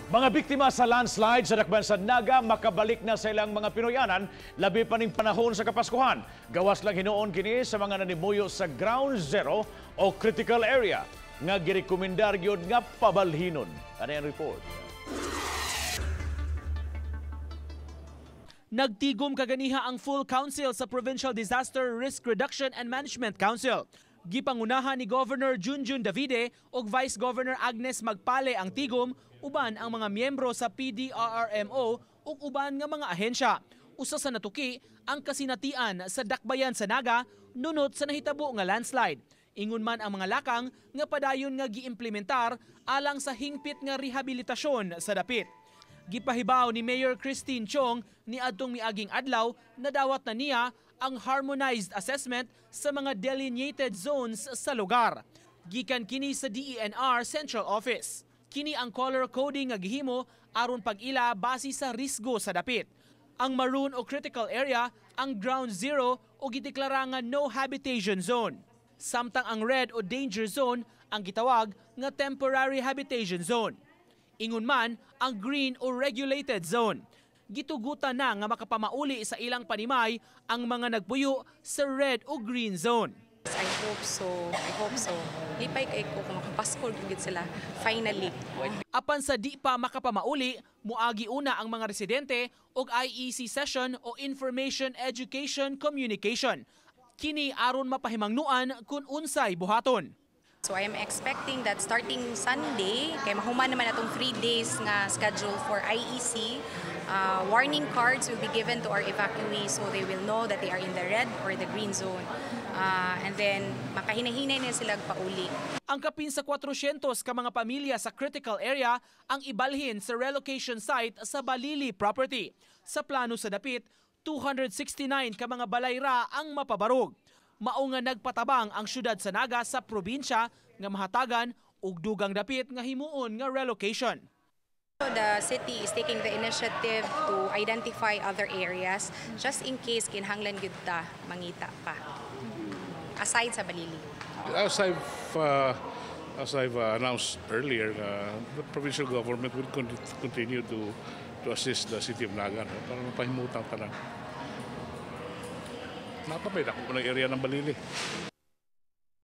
Mga biktima sa landslide sa dakbayan sa Naga makabalik na sa ilang mga Pinoyanan, labi pa ning panahon sa Kapaskuhan. Gawas lang hinuon kini sa mga nanimuyo sa ground zero o critical area nga girekomendar gyud nga pabalhinon. Ano ang report? Nagtigom kaganiha ang full council sa Provincial Disaster Risk Reduction and Management Council. Gipangunahan ni Governor Junjun Davide ug Vice Governor Agnes Magpale ang tigom uban ang mga miyembro sa PDRRMO ug uban nga mga ahensya. Usa sa natuki ang kasinatian sa dakbayan sa Naga nunot sa nahitabo nga landslide. Ingon man ang mga lakang nga padayon nga giimplementar alang sa hingpit nga rehabilitasyon sa dapit. Gipahibaw ni Mayor Christine Chong ni adtong miaging adlaw na dawat na niya ang harmonized assessment sa mga delineated zones sa lugar. Gikan kini sa DENR Central Office. Kini ang color coding nga gihimo aron pag-ila base sa risgo sa dapit. Ang maroon o critical area ang ground zero o gideklara nga no habitation zone. Samtang ang red o danger zone ang gitawag nga temporary habitation zone. Ingon man ang green o regulated zone. Gitugutan na nga makapamauli sa ilang panimay ang mga nagpuyo sa red o green zone. I hope so. I hope so. Lipay kay ko kung makapaskol gid sila finally. Apan sa di pa makapamauli, muagi una ang mga residente og IEC session o Information Education Communication. Kini aron mapahimangnuan kung unsay buhaton. So I am expecting that starting Sunday, kay mahuman naman atong 3 days nga schedule for IEC, warning cards will be given to our evacuees so they will know that they are in the red or the green zone. And then makahinahinay na sila pauli. Ang kapin sa 400 ka mga pamilya sa critical area ang ibalhin sa relocation site sa Balili property. Sa plano sa dapit, 269 ka mga balayra ang mapabarog. Mao nga nagpatabang ang syudad sa Naga sa probinsya nga mahatagan og dugang dapit nga himuon nga relocation. The city is taking the initiative to identify other areas just in case kinahanglan gyud ta mangita pa. Aside sa Balili. As I've announced earlier, the provincial government will continue to assist the city of Naga, no, para mapahimutang tanan. Napapay ako ng area ng Balili.